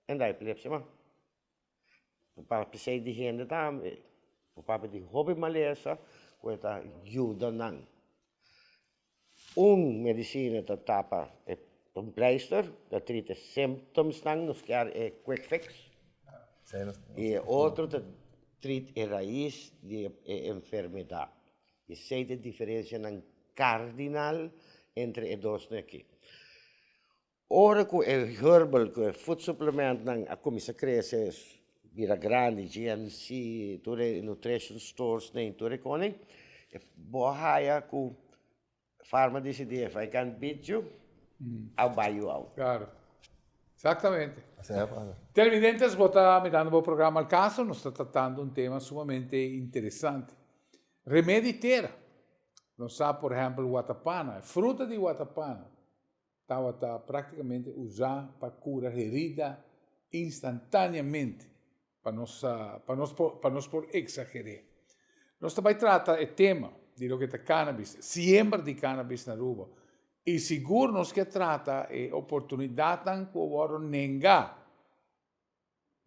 en ta haña epilepsia mas. Bo papia esei di hende tambe, bo papia di hopi malesa ku e ta yuda nan. Un medisina ta tapa e un pleister, ta trita e symptomsnan, nos kier e quick fix. I e otro ta trita e rais di e enfermedat. Esei ta e diferensianan kardinal entre e dosnan aki. Ora ku e herbal, ku e food supplementnan a kuminsá krese, bira grandi, GNC, tur e nutrition stores nan, tur e kos nan, bo a haya ku farma disidí, if I can't beat you, I'll buy you out. Claro. Exactamente. Televidentes, bo ta mirando bo programa Al Caso, nos ta tratando un tema sumamente interesante. Remedi tera. Nos sa, por ehempel, watapana, e fruta di watapana. tabata práktikamente usá pa kura herida instantáneamente, pa nos pa nos por pa nos por eksager'é. Nos ta bai trata e tema di loke ta cannabis, siembra di cannabis na Aruba, i sigur nos ke trata e oportunidatnan ku a wòrdu nengá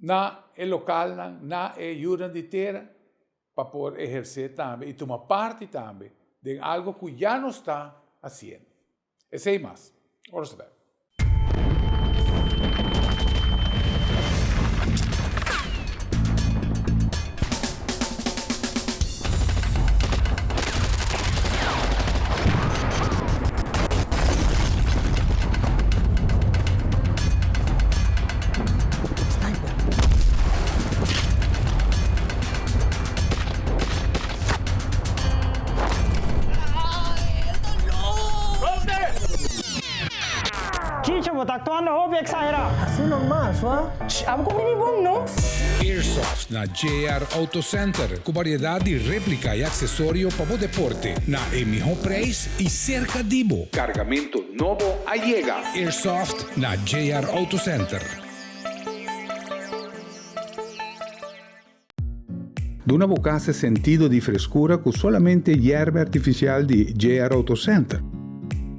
na e lokalnan, na e yunan di tera, pa por ehersé tambe i tuma parti tambe den algo ku ya nos ta hasiendo. Esei mas. Ora sa bek. Chicho, bo ta actuando hopi exagerá. Así normal, sua. Shh, abo cu bini bon, no? Airsoft na JR Auto Center cu variedad di replica y accesorio pa bo deporte na e miho prijs y cerca di bo. Cargamento nobo a yega. Airsoft na JR Auto Center. Duna bo cas e sentido di frescura cu solamente yerba artificial di JR Auto Center.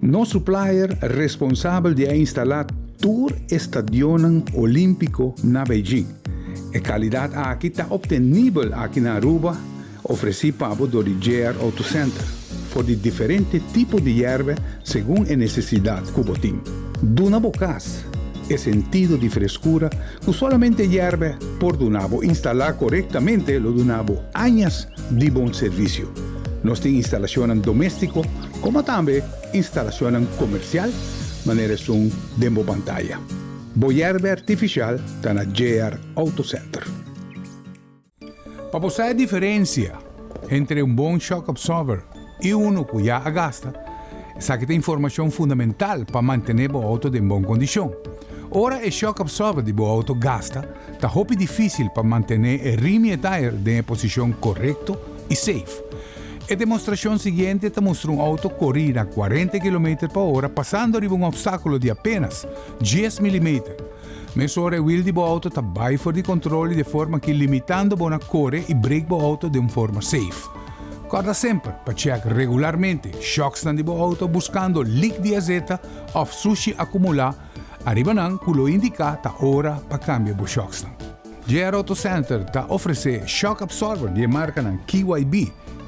Nos supplier responsabel di a instala tur e stadionnan Olimpico na Beijing. E calidad aki ta obtenibel aki na Aruba, ofreci pa bo dor di JR Auto Center, for di diferente tipo di yerba segun e necesidad cu bo tin. Duna bo cas e sentido di frescura Ku solamente yèrbe por duna bo instalá korektamente lo duna bo añas di bon servisio. Nos tin instalashonnan doméstiko komo tambe instalashonnan komersial manera esun den bo pantaya. Bo yèrbe artifisial ta na JR Auto Center. Pa bo sa e diferencia entre un bon shock absorber y uno cu ya a gasta, esaki ta informacion fundamental pa mantene bo auto den bon condicion. Ora e shock absorber di bo auto gasta, ta hopi dificil pa mantene e rim y e tire den e posicion corecto y safe. E demostracion siguiente ta mustra un auto cori na cuarenta kilometer pa ora pasando riba un obstaculo di apenas dies milimeter. Mesora e wiel di bo auto ta bai for di control y de forma ki limitando bo na core y brake bo auto den un forma safe. Corda semper pa check regularmente shocksnan di bo auto buscando leak di azeta of sushi acumula ariba nan cu lo indica ta ora pa cambia bo shocksnan. JR Auto Center ta ofrece shock absorber di e marcanan KYB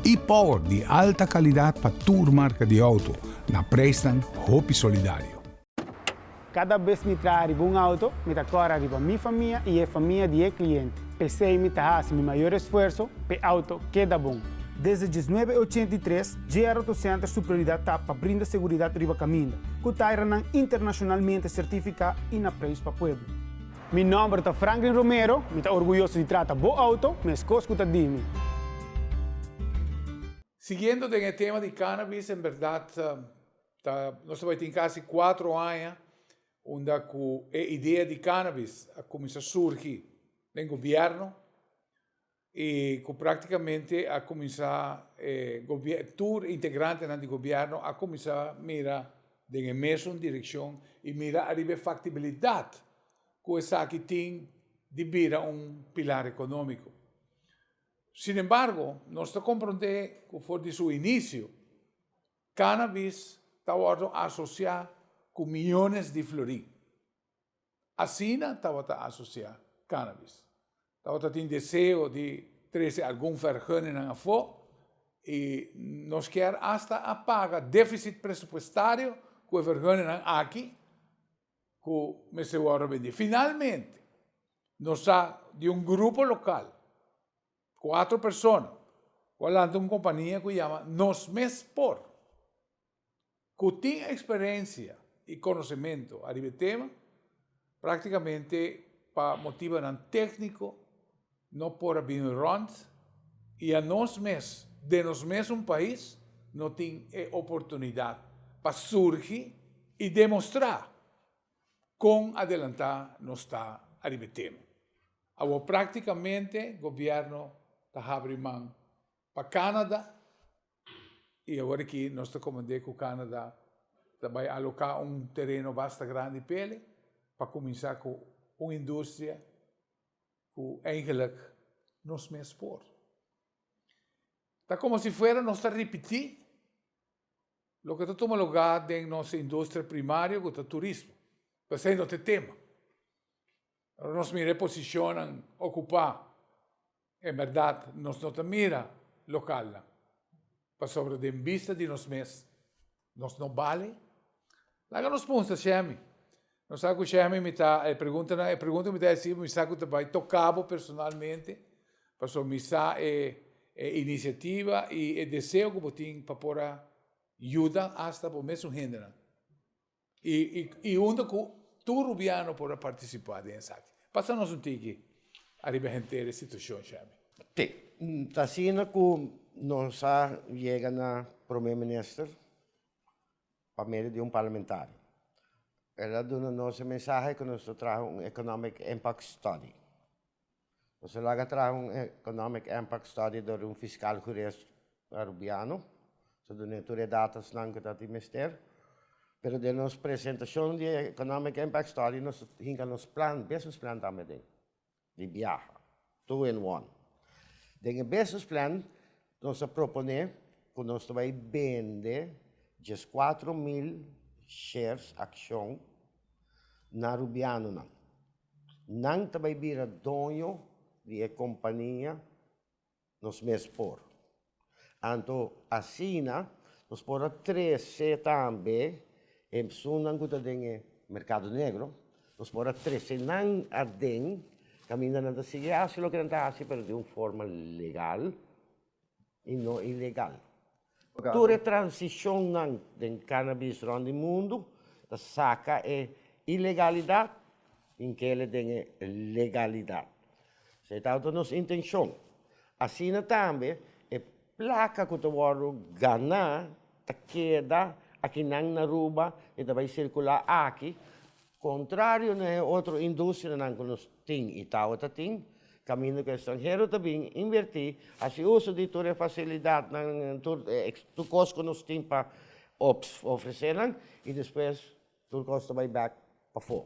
y Power di alta calidad pa tur marca di auto na prijsnan hopi solidario. Kada bes mi traha riba un auto, mi ta kòrda riba mi famia i e famia di e kliente. P'esei mi ta hasi mi mayor esfuerso p'e auto keda bon. Desde diesnuebe ochenta i tres, JR Auto Center su prioridat ta pa brinda seguridat riba kaminda, ku tairanan internashonalmente sertifiká i na preis pa pueblo. Mi nòmber ta Franklin Romero, mi ta orguyoso di trata bo auto meskos ku ta di mi. Siguiendo den e tema di cannabis, en berdad. Ta nos ta bai tin kasi cuatro aña unda cu e idea di cannabis a cuminsa surgi den gobierno y cu practicamente a cuminsa e tur integrantenan di gobierno a cuminsa mira den e mesun direccion y mira ariba e factibilidad cu esaki tin di bira un pilar economico. Sin embargo, nos ta comprende cu for di su inicio Cannabis ta wordo asocia cu miyones di florin. Asina tabata asocia cannabis. Tabata tin deseo di trece algun vergunningan afo y nos kier hasta a paga deficit presupuestario cu e vergunningan aki cu mester wordo bendi. Finalmente nos sa di un grupo local Cuatro persona cu a lanta un compania cu yama Nos Mes Por, cu tin experiencia y conocemento ariba e tema, practicamente pa motibonan tecnico no por a bini rond y a nos mes den nos mesun pais no tin e oportunidad pa surgi y demostra con adelanta nos ta ariba e tema. Awor práktikamente gobièrnu ta habri man pa Canada i awor aki nos ta komand'é ku Canada ta bai aloká un tereno basta grandi p'ele pa kuminsá ku un industria ku eigenlik nos mes por. Ta komo si fuera nos ta ripití loke ta tuma lugá den nos industria primario ku ta turismo. P'esei no ta e tema. Ora nos mira e posicionnan ocupa, en berdad nos no ta mira localnan, pasobra den bista di nos mes nos no bale. Laga nos puntra Shemi. Nos sa cu Shemi mi ta e preguntanan, e pregunta cu mi ta haci mi sa cu ta bay toca bo personalmente, pasobra mi sa e e iniciativa y e deseo cu bo tin pa por a yuda hasta bo mesun hendenan. I i unda ku tur rubiano por a partisipá den esaki. Pasa nos un tiki ariba henter e situashon, Shami. Te. Ta asina ku nos a yega na Prome Minister pa medio di un parlamentario. El a duna nos e mensahe ku nos ta traha un Economic Impact Study. Nos a laga traha un Economic Impact Study dor di un fiscal jurist Arubiano. Nos a dun'é tur e datasnan ku ta tin mester. Pero den nos presentashon di e Economic Impact Study nos a hinka nos plan, business plan tambe den, di biaha, two in one. Den e business plan nos a proponé ku nos ta bai bende 14.000 shares, akshon, na Arubianonan. Nan ta bai bira doño di e kompania nos mes por. Anto asina nos por a trese tambe e personanan ku ta den e merkado negro, nos por a trese nan aden kaminda nan ta sigui hasi loke nan ta hasi pero di un forma legal i no ilegal. Tur e transishonnan den cannabis rònt di mundu ta saka e ilegalidat i kele den e legalidat. Esei tabata nos intenshon. Asina tambe e plaka ku ta wòrdu ganá ta keda akinan na Aruba i ta bai sirkulá aki Kontrario na e otro industrianan ku nos tin i tabata tin, kaminda ku estranhero ta bin invertí, hasi uso di tur e fasilidatnan, tur tur kos ku nos tin pa ofresé nan i despues tur kos ta bai bèk pafó.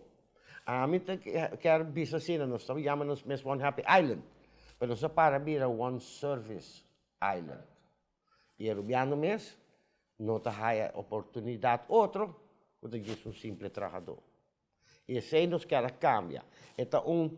Ami ta kier bisa asina, nos ta yama nos mes One Happy Island, pero nos a para bira One Service Island. I e rubiano mes no ta haya oportunidat otro ku ta djis un simple trahadó. I esei nos kier a kambia. E ta un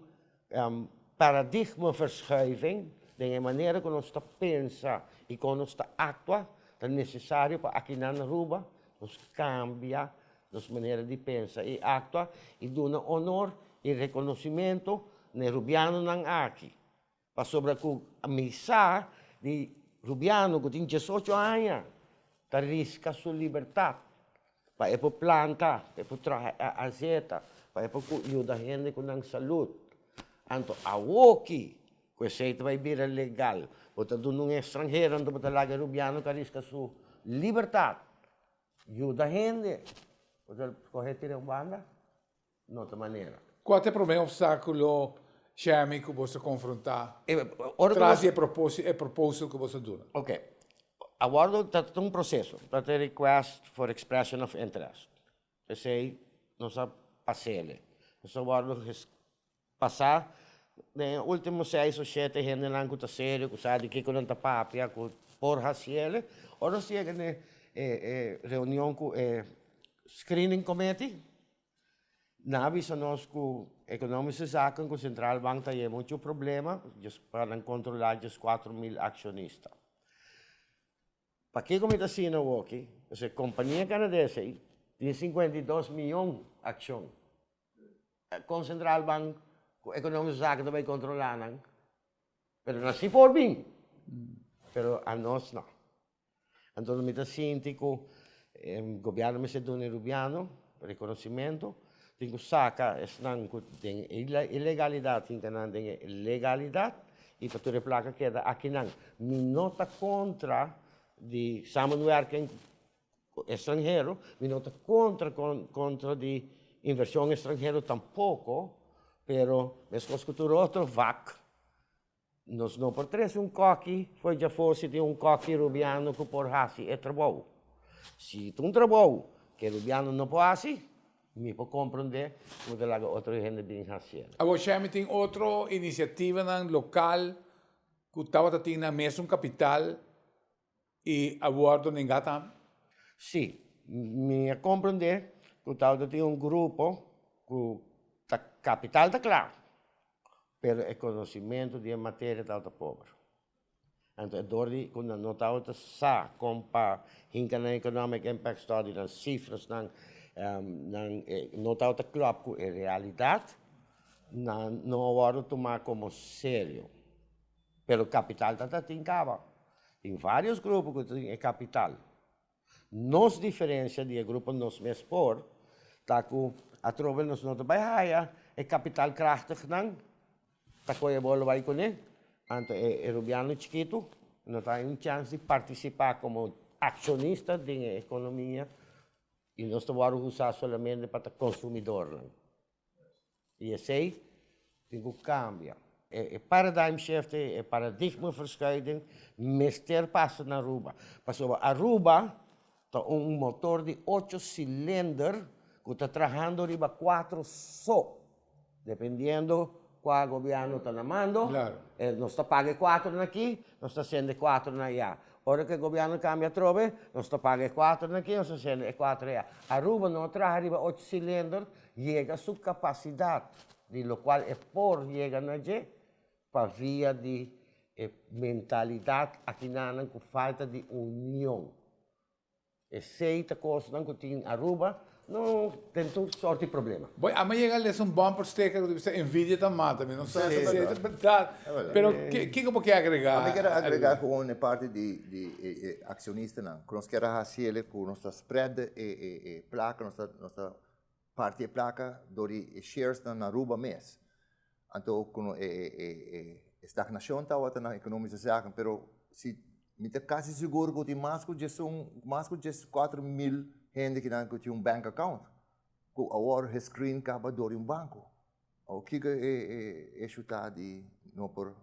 paradigmaverschuiving den e manera ku nos ta pensa i kon nos ta aktua. Ta nesesario pa akinan na Aruba nos kambia nos manera di pensa i aktua i duna honor i rekonosimentu na e rubianonan aki. Pasobra ku mi sa di rubiano ku tin diesocho aña ta riska su libertat pa e por planta, pa e por traha azeta, pa e por yuda hende ku nan salud. Anto awoki ku esei ta bai bira legal, bo ta duna un estranhero anto bo ta laga e rubiano ku a riska su libertat. Yuda hende. Bo ta skohe tira un banda? No ta manera. Kua ta e promé opstákulo, Shemy, ku boso a konfrontá tras di e proposal ku boso a duna? Ok. Awor ta un proseso. Ta e request for expression of interest. P'esei nos a pas'ele. Nos a wòrdu pasá den e último seis o shete hendenan ku ta serio, ku sa di kiko nan ta papia, ku por hasiele. Ora nos yega na e reunion ku e screening committee, nan a bisa nos ku Economische Zaken ku Centrale Bank ta yega muchu problema pa nan kontrolá 14.000 akshonista. Pakiko mi ta asina awoki? Pasobra e kompania kanades ei tin 52 mion akshon. Kon Central Bank ku Economische Zaken ta bai kontrolá nan? Pero nan si por bin, pero anos no. Anto mi ta sinti ku gobièrnu mester duna e rubiano rekonosimentu, tin ku saka esnan ku den ilegalidat hinka nan den e legalidat i pa tur e plaka keda akinan. Mi no ta kontra di samenwerking ku estranhero, mi no ta kontra kontra di invershon estranhero tampoko, pero meskos ku tur otro vak Nos no por trese un kòki for djafó si tin un kòki rubiano ku por hasi e trabou. Si ta un trabou ku e rubiano no por hasi, mi por komprondé ku bo ta laga otro hende bin hasié. Awor Shemi tin otro inisiativanan lokal ku tabata tin nan mesun kapital i a wòrdu nengá tambe? Sí, mi a komprondé ku tabata tin un grupo ku ta kapital ta kla, pero e konosimentu di e materia tabata pober. Anto e dor di ku nan no tabata sa kon pa hinka nan economic impact study, nan sifrasnan, nan no tabata klòp ku e realidat, nan no a wòrdu tumá komo serio. Pero kapital ta tin kaba. Tin varios grupo ku tin e kapital. Nos diferencia di e grupo Nos Mes Por ta ku atrobe nos no ta bai haya e kapitalkrachtignan ta kohe e bolo bai kuné, anto e rubiano chikitu no ta haya un chans di partisipá komo akshonista den e ekonomia i nos ta wòrdu usá solamente pa ta konsumidornan. I esei tin ku kambia. E paradigm shift, e paradigmaverschuiving mester pasa na Aruba. Pasobra Aruba ta un motor di ocho silinder ku ta trahando riba kuatro so. Dependiendo kua gobièrnu ta na mando, nos ta paga e kuatronan aki, nos ta sende e kuatronan aya. Ora ku e gobièrnu kambia atrobe, nos ta paga e kuatronan aki, nos ta sende e kuatro aya. Aruba no a traha riba ocho silinder Yega su kapasidat di lokual e por yega na dje pa via di e mentalidat akinanan ku falta di union. Esei ta kosnan ku tin Aruba no den tur sort di problema. Boy, ami a yega a lesa un bumper sticker ku ta bisa envidia ta mata mi. No sa si esei ta berdad. Pero kiko bo ke agrega? Ami kier a agrega gewoon e parti di e accionistanan. Ku nos kier a hasi el ku nos ta spread e plaka, nos ta Parti e placa door di e shares na Aruba mes. Anto cu e stagnacion tawata na economische zaken, pero si mi ta casi sigur cu tin mas cu diesun, mas cu 14.000 hende kinan cu tin un bank account cu awor gescreen caba door di un banco. Awor kico e issue ta di no por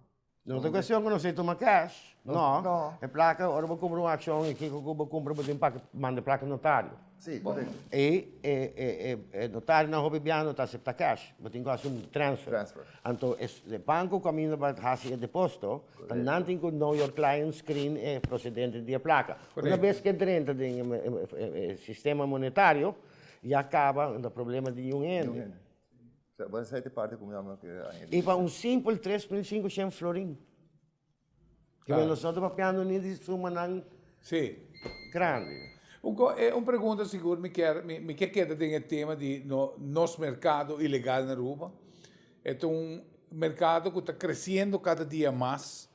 No ta cuestion cu nos ta tuma cash, no. E placa, ora bo cumpra un accion y kico cu bo cumpra bo tin pa manda e placa notario. Si, correcto. Y e notarionan hopi bia no ta acepta cash, bo tin cu haci un transfer. Transfer. Anto e banco cu caminda pa haci e deposito, ta nan tin cu know your client screen e procedente di e placa. Una bes cu e drenta den e sistema monetario, ya caba, no ta problema di niun hende. Bo sa e parti ku mi a kere añadi. I pa un simpel 3500 florin. Ke men nos no ta papiando ni di sumanan grandi. Un pregunta sigur mi kier mi kier keda den e tema di nos merkado ilegal na Aruba. E ta un merkado ku ta kresiendo kada dia mas.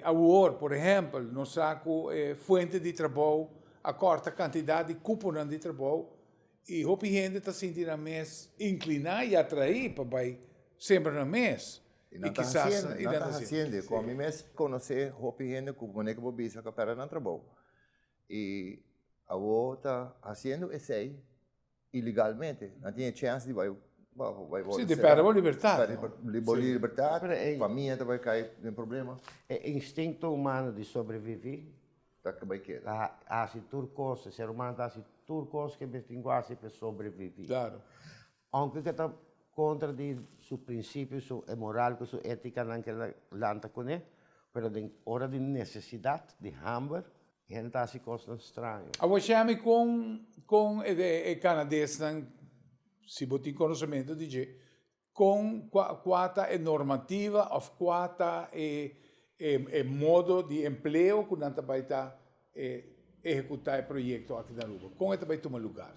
Awor, por ehèmpel, nos sa ku e fuente di trabou a kòrta kantidat di kuponan di trabou I hopi hende ta sinti nan mes inkliná i atraí pa bai sembra nan mes. I nan ta hasiendo, nan ta hasiendo. Ku ami mes konosé hopi hende ku manera ku bo bisa ku a pèrdè nan trabou. I Awor ta hasiendo esei ilegalmente. Nan tin e chèns di bai bai wòrdu Sí, di pèrdè bo libertat. Pèrdè bo libertat, famia ta bai kai den problema. E instinto humano di sobreviví ta bai keda. Ta hasi tur kos, e ser humano ta hasi tur kos ke mes tin ku hasi pa e sobreviví. Klaro. Ounke ke ta kontra di su prinsipio, su moral ku su étikanan ke el a lanta kuné, pero den ora di nesesidat, di hamber, hende ta hasi kosnan straño. Awor Shami, kon kon e kanadesnan, si bo tin konosementu di dje, kon kua kua ta e normativa òf kua ta e e modo di empleo ku nan ta bai ta ehekutá e proyekto aki na Aruba? Kon e ta bai tuma lugar?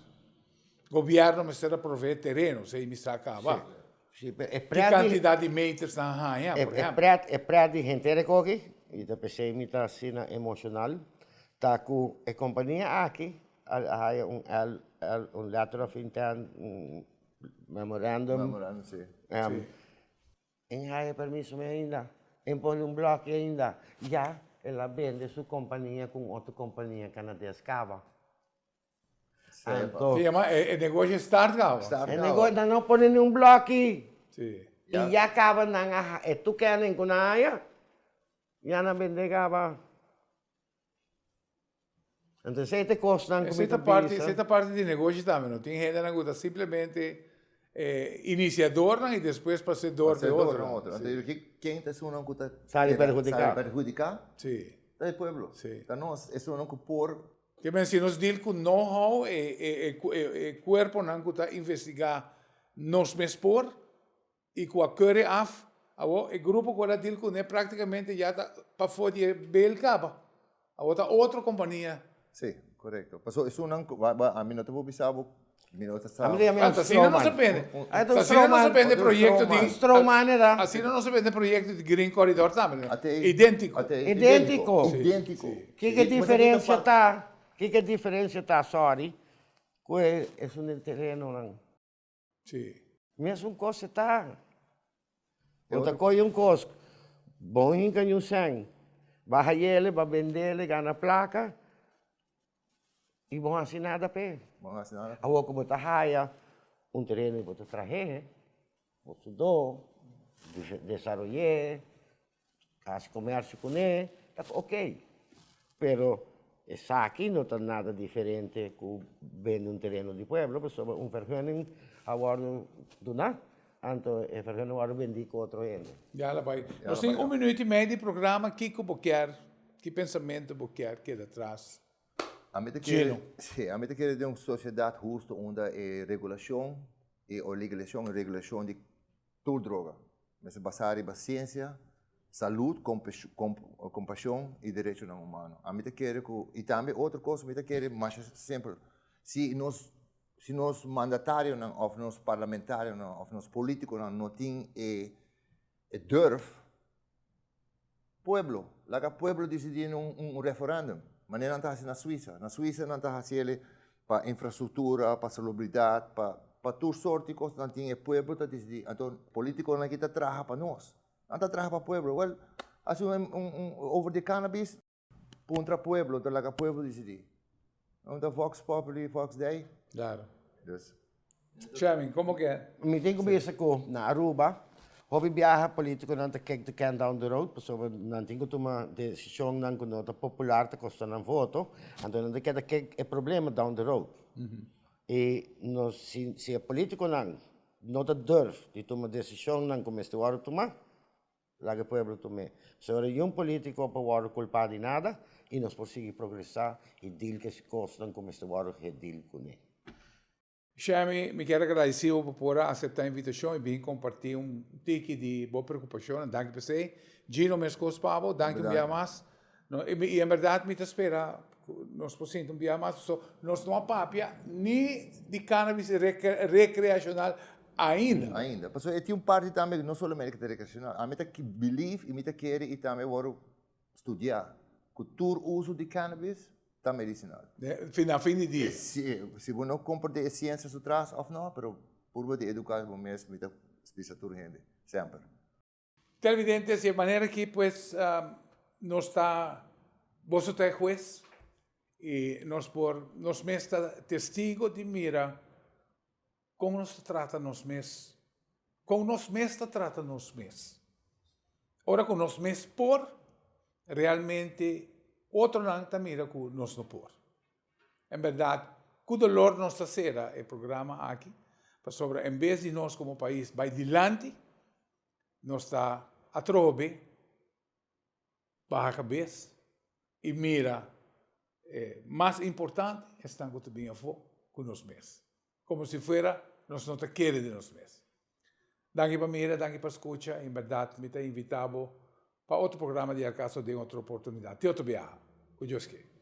Gobierno mester a provee tereno, esei mi sa caba. Sí, pero e Ki pret di cantidad di meters nan haña, e por e ehempel? pret e pret di henter e koki, i ta p'esei mi ta asina emocional, ta ku e kompania aki a a haya un L L un letter of intent, un memorandum. Memorandum, sí. Sí. En haya permiso mi ainda, en pone un bloki ainda, ya el a bende su kompania ku un otro kompania kanades kaba. Anto. Se yama e negoshi start caba. Start E caba. negoshi nan no pone ni un bloki. Si. I ya caba nan a e toekenning ku nan haya, ya nan bende caba. Anto esei ta e kosnan ku mi ta bisa. Esei ta parti di negoshi tambe, no? Tin hendenan ku ta simplemente inisiadornan i despues pasedor di otro. Anto ken ta esunnan ku ta sali perhudiká? Sali perhudiká? Si. Ta e pueblo. Si. Ta nos, esunnan ku por. Ke men si nos deal ku know-how, e kuerponan ku ta investigá nos mes por i ku a kore af, awor e grupo ku a deal kuné praktikamente ya ta pafó di e bel kaba. Awor ta otro kompania. Sí, korekto. Pasobra esunnan ku, ami no ta por bisa bo Mi no ta sa. Ami ta yama un Asina nos a strowman. bende. Ai ta un Asina nos a strowman. bende proyecto di Un strowman era. Asina nos a bende proyecto di Green Corridor tambe. Ate Identico. Ate Identico. Identico. Kiko diferencia ta? Kiko diferencia ta, sorry, ku e esun den terenonan? Si. Mesun kos e ta. Bo ta kohe un kos, bon hinka ñun sèn, baha yele, ba bendele, gana plaka, i bo hasi nada p'e. Bo no hasi nada. Awor ku bo ta haya un tereno i bo ta trah'é, bo sudó, desaroy'é, Hasi komersio kuné ta ok, pero esaki no ta nada diferente ku bende un tereno di pueblo pasobra un vergunning a wòrdu duná, anto e vergunning wòrdu bendí ku otro hende. Ya la bai. Nos tin un minuut i mei di programa, kiko bo kier, ki pensamentu bo kier keda tras? Ami ta kere, si, ami ta kere den un sosiedat husto unda e regulashon i o legalisashon i regulashon di Tur droga mester basá riba siensia, salud, kompashon i derechonan humano. Ami ta kere ku, i tambe otro kos mi ta kere masha simpel, si nos si nos mandatarionan òf nos parlamentarionan òf nos politikonan no tin e e durf, Pueblo, laga pueblo disidí den un referendum, manera nan ta hasi na Suisa. Na Suisa nan ta hasi el pa infrastruktura, pa salubridat, pa pa tur sort di kos nan tin e pueblo ta disidí. Anto politikonan aki ta traha pa nos, nan ta traha pa pueblo. Wèl, hasi un un over di cannabis, puntra pueblo, ta laga pueblo disidí. No ta vox populi, vox dei. Claro. Dus. Chairman, como ke? Mi tin ku bisa ku na Aruba hopi biaha politikonan ta kick the can down the road pasobra nan tin ku tuma desishonnan ku no ta popular ta kosta nan voto, anto nan ta keda kick e problema down the road. I nos si si e politikonan no ta durf di tuma desishonnan ku mester wòrdu tuma, Laga e pueblo tum'é. Pasobra niun politico por wòrdu kulpá di nada i nos por sigui progresá i deal ku e kosnan ku mester wòrdu gedeal kuné. Shemy, mi kier agradeci bo pa por a acepta e invitacion y bin comparti un tiki di bo preocupacionnan. Danki p'esey. Gino, mescos pa bo. Danki un bia mas. No, y en berdad mi ta spera cu nos por sinti un bia mas, pasobra nos no a papia ni di cannabis recreacional ainda. Ainda. Pasobra e tin un parti tambe no solamente cu ta recreacional. Ami ta believe y mi ta kere y tambe worde studia cu tur uso di cannabis ta medicinal. Na fin di dia. Si, si bo no comprende e ciencia su tras of no, pero purba di educa bo mes, mi ta bisa tur hende, semper. Televidentes, di e manera aki pues nos ta, boso ta e hues. I nos por nos mes ta testigo di mira kon nos ta trata nos mes, kon nos mes ta trata nos mes. Ora ku nos mes por, realmente otronan ta mira ku nos no por. En bèrdat, ku dolor nos ta sera e programa aki, pasobra en bes di nos komo pais bai dilanti, nos ta atrobe baha kabes i mira e mas importante, esnan ku ta bin afó ku nos mes. Komo si fuera nos no ta kere den nos mes. Danki pa mira, danki pa skucha. En bèrdat mi ta invitá bo pa otro programa di Al Caso den otro oportunidat. Te otro biaha. Ku Dios ke.